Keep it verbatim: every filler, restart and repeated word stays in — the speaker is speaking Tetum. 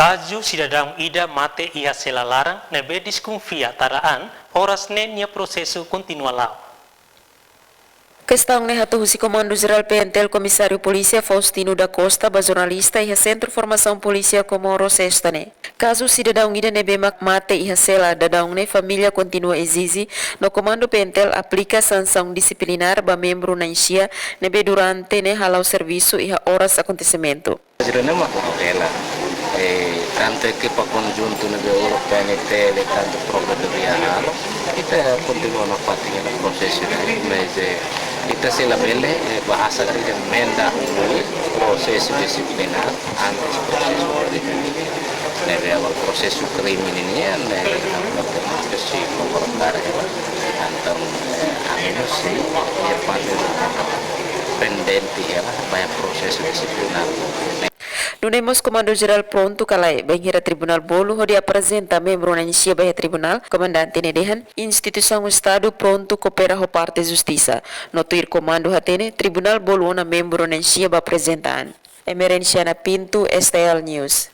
Kazu sidadaun ida mate iha sela laran ne'ebé deskonfia tara an, oras ne'e nia prosesu kontinua la'o. Kestaun ne'e hato'o husi Komandu Jerál P N T L Komisáriu Polísia Faustino da Costa ba jornalista iha Sentru Formasaun Polísia Comoro, Sesta ne'e. Kazu sidadaun ida ne'ebé mak mate iha sela, daudaun ne'e família kontinua ezije no Komandu P N T L aplika sansaun disiplinár ba membru na'in-sia ne'ebé durante ne'e hala'o servisu iha oras akontesimentu. Juruna mak hela. Eh, tantu ekipa konjuntu ne'ebé uluk P N T L, tantu Provekadoria halo, ita kontinua nafatin hela prosesu ne'e, mas, eh, ita sei labele, eh, bahasa katak ita mendahului prosesu disiplinár antes prosesu ordinár. Ne'ebé awal prosesu krime nian, ne'e, si komportar hela. Entaun, eh, ami mós sei, eh, parte pendente hela ba prosesu disiplinár. Nune'e mós Komandu Jerál prontu ka lae bainhira tribunál bolu hodi aprezenta membru na'in-sia ba iha tribunál, komandante ne'e dehan instituisaun Estadu prontu koopera ho parte justisa. No tuir komandu hatene, tribunál bolu ona membru na'in-sia ba aprezenta an. Emerenciana Pinto, S T L News.